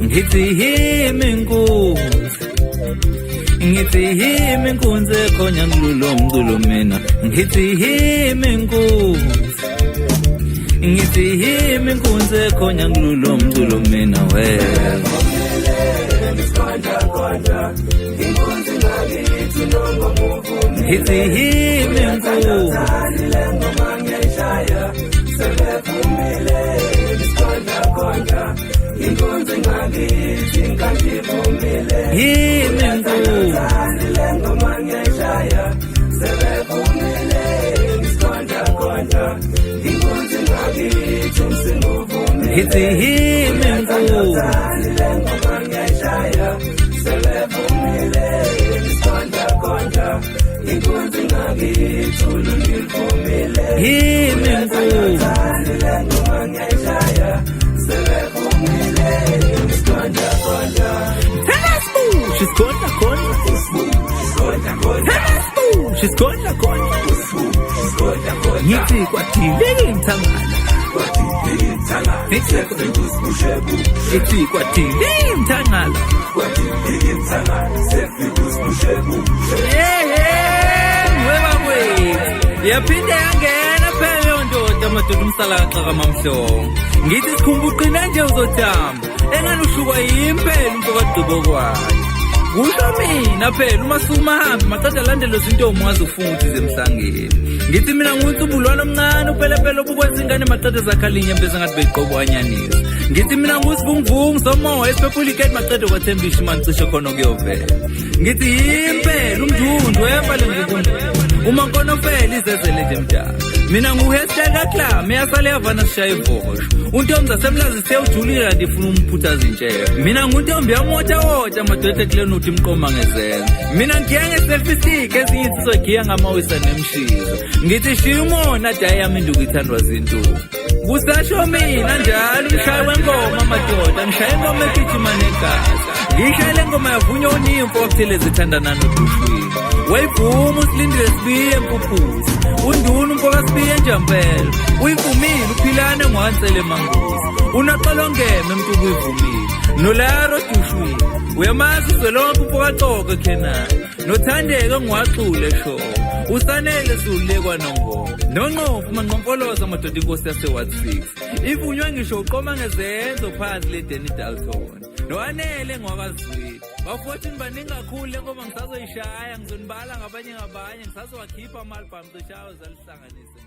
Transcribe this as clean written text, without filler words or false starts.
Ngithi yimi inkunzi, ngithi yimi inkunzi ekhonya ngululo mculo mina. Ngithi yimi inkunzi, ngithi yimi inkunzi ekhonya ngululo mculo mina we. Ngithi yimi inkunzi, yimi inkunzi, ngithi yimi inkunzi. Yimi inkunzi. She's gonna gonna. She's gonna gonna. Ngithi kwadilika imthangala. Ngithi kwadilika imthangala. Yehhe, bakwethu. Yaphinde yangena phela leyo ndoda madoda umsala kaxaka mamhlongo. Ngithi sikhumba uqina nje uzothamba. Engani ushukwa yimpela umfo kagqibo kwayo. Kusho mina phela uma sukuma hambe maqeda landele izintombi ungazofunga ukuthi zemhlangeni. Ngithi mina ngunsubulwana omncane upelepele obukwenza ingane maqeda zakhala inyembezi ngathi beyiqobo anyanisi. Ngithi mina ngusivunguvungu somoya esiphephula iketi maqeda kwathemba ishimane cishe khona kuyovela. Ngithi yimpela umndundu wempa lengukundu. Uma nkonofela izezele nje mdala. Mina nguhairstyle kaKlam eyasale yavana sishaya ivosho. Untombi zasemlazi sewujulile kanti ifuna umphutha zintshebe. Mina nguntombi yamotawota madoda ekuleni uthi imqoma ngezenzo. Mina ngigiya nge-selfie stick ezinye insizwa giya ngamawisa nemshizo. Ngithi shiya umona dayi yami induku ithandwa zintuku. Kusasho mina njalo umshayi wengoma madoda ngishaya ingoma egijima negazi. Ngishaye le ngoma yavunywa unimfo wakuthele zithandana nodushwini. Wayivuma usilindile sibiye empuphuzi. Unduna umfoka sibiye njampela. Uyivumile uphilane ngwansele manguzi. Unoxolongeme mntu kuyivumile. Nolaro dushwini. Uyamazi uzwelonke umfoka Xoko eKhenani. Nothandeke ngwaxule sho. Usanele sulekwa nongoma. Nonqofu manqompoloza madoda inkosi yase Ward 6. Ivunywe ngisho uqoma ngezenzo phansi le Danny Dalton. Noanele ngwakazwile. Bafowethu nibaningi kakhulu le ngoma ngisazoyishaya ngizonibala ngabanye ngabanye ngisazowakhipha ama-album cishe ayozalihlanganise.